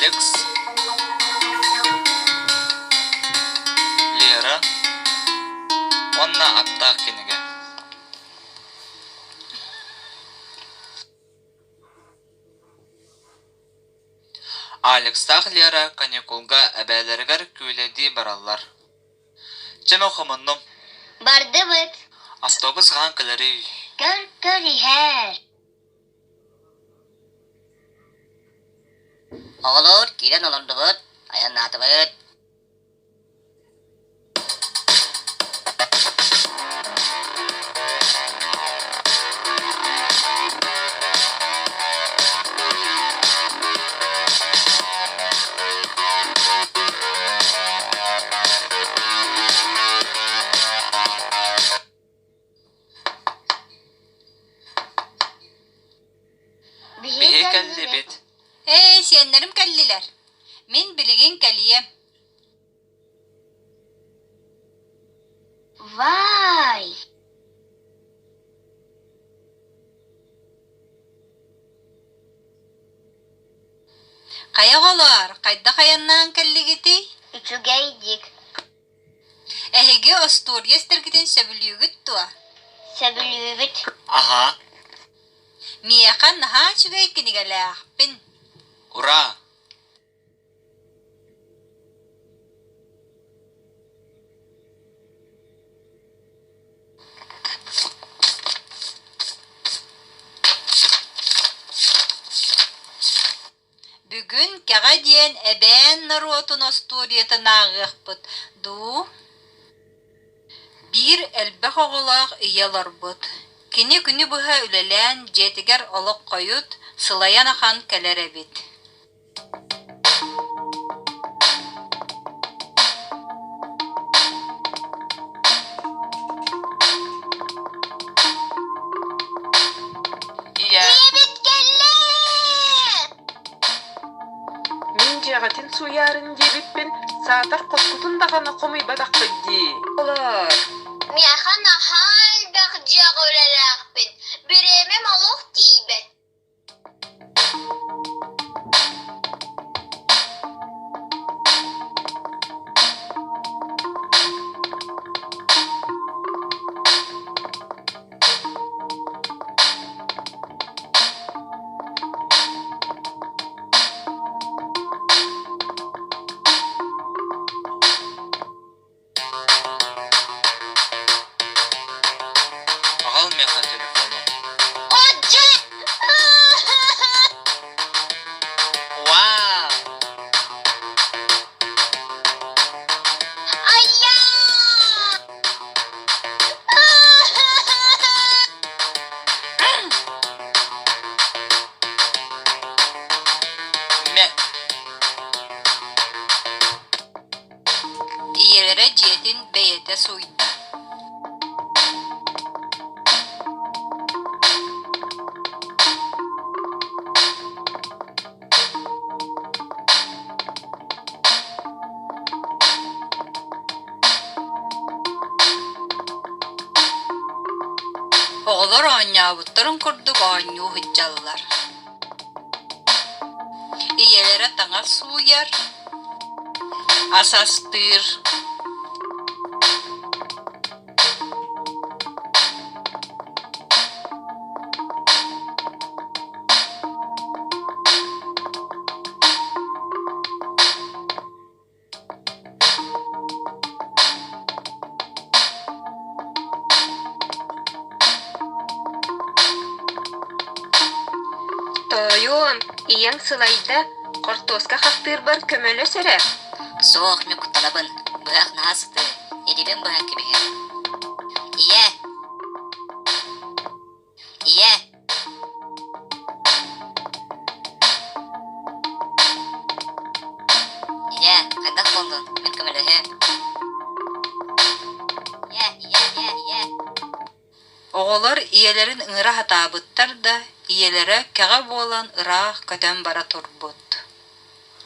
Алекс, Лера уонна Аптаах кинигэ Алекстаах Лера каникулга эбээлэригэр күүлэйдии бараллар. Чэ мэ хомуннум. Бардыбыт. Автобус хаһан кэлэрий? Көр-көр иһэр. Оҕолор киирэн олордубут, айаннаатыбыт. Биһи кэллибит. Ээ, сиэннэрим кэллилэр. Мин билигин кэлиэм. Вай! Хайа оҕолоор, хайдах айаннаан кэллигитий? Үчүгэйдик. Эһиги остуоруйа истэргитин сөбүлүүгүт дуо? Сөбүлүүбүт. Аһаа. Миэхэ наһаа үчүгэй кинигэлээхпин. Ура! Бүгүн Кэҕэ диэн эбээн норуотун остуоруйатын ааҕыахпыт дуу? Биир элбэх оҕолоох ийэ олорбут. Кини күнү быһа үлэлээн дьиэтигэр олох хойут, сылайан ахан кэлэр эбит. Ийээ. Ийэбит кэллэ! Мин дьиэҕитин сууйаарын диэбиппин, саатар хоскутун даҕаны хомуйбатаххыт дии. Олор Миэхэ наһаа элбэх дьиэҕэ үлэлээхпин, бириэмэм олох тиийбэт. Аҕал миэхэ телефону. Отдьэ! Вау! Айа! Мэ! Ийэлэрэ дьиэтин бэйэтэ сууйда. Оҕолор оонньообуттарын курдук оонньуу сылдьаллар. Ийэлэрэ таҥас сууйар, ас астыыр. Тоойуом, ийэҥ сылайда, хортуоска хахтыырбар көмөлөс эрэ. Суох, мин куттанабын, быһах наһаа сытыы, илиибин быһан кэбиһэр. Ийээ! Ийээ! Ийээ, хайдах буоллун, мин көмөлөһүөм. Ийээ, ийээ, ийээ, ийээ. Оҕолор ийэлэрин ыҥыра сатаабыттар да, ийэлэрэ кэҕэ буолан ыраах көтөн бара турбут.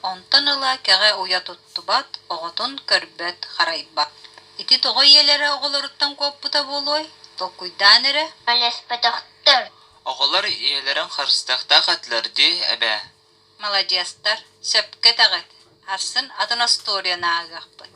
Онтон ыла кэҕэ уйа туттубат, оҕотун көрбөт-харайбат. Ити тоҕо ийэлэрэ оҕолоруттан куоппута буолуой? Толкуйдаан эрэ. Өлөспөтөхтөр. Оҕолор ийэлэрин харыстыахтаах этилэр дии, эбээ. Маладьыастар, сөпкө этэҕит, сарсын атын остуоруйаны ааҕыахпыт.